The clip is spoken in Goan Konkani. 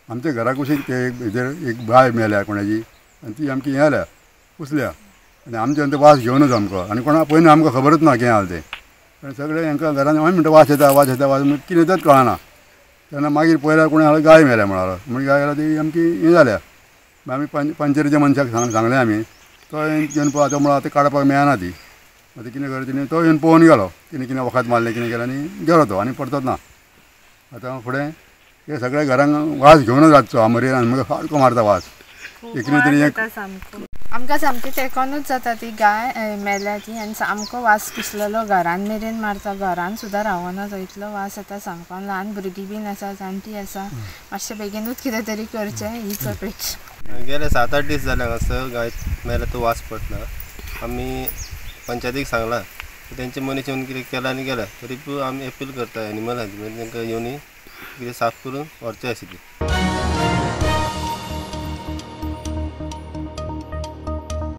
आमच्या घरा कुशीक ते एक हेजेर एक गाय मेल्या कोणाची आनी ती आमकी हें जाल्या कुसल्या आनी आमच्या ते वास घेवनच आमकां आनी कोणा पयलीं आमकां खबरच ना कितें जालें तें. आनी सगळे हांकां घरान आमी म्हणटा वास येता वास येता वास कितें तेंच कळना. तेन्ना मागीर पळयल्यार कोणें गाय मेल्या म्हणालो म्हणजे गाय जाल्यार ती आमकी हें जाल्या. आमी पंचायतीच्या मनशाक सांगलें आमी, तो येवन पळय आतां म्हळ्यार आतां काडपाक मेळना ती, आतां कितें करता तिणें तो येवन पळोवन गेलो, तिणें कितें वखद मारलें कितें केलें आनी गेलो तो आनी परतत ना. आतां फुडें हे सगळ्या घरांक वास घेवनच रातचो आमोरेर आनी मागीर सारको मारता वास. एकली तरी एक आमकां सामकी तेकोनूच जाता ती गाय मेल्या ती आनी सामको वास घुसलेलो घरान मेरेन मारता, घरान सुद्दां रावना तो इतलो वास येता सामको. ल्हान भुरगीं बीन आसा, जाणटी आसा, मातशें बेगीनूच कितें तरी करचें हीच अपेक्षा. गेले 7-8 दीस जाले हांगासर गाय मेल्या तो वास पडटा. आमी पंचायतीक सांगलां, तेंचे मनीस येवन कितें केलां आनी गेला, तरी आमी अपील करता एनिमल हजबंड तांकां येवन कितें साफ करून व्हरचें आशिल्लें.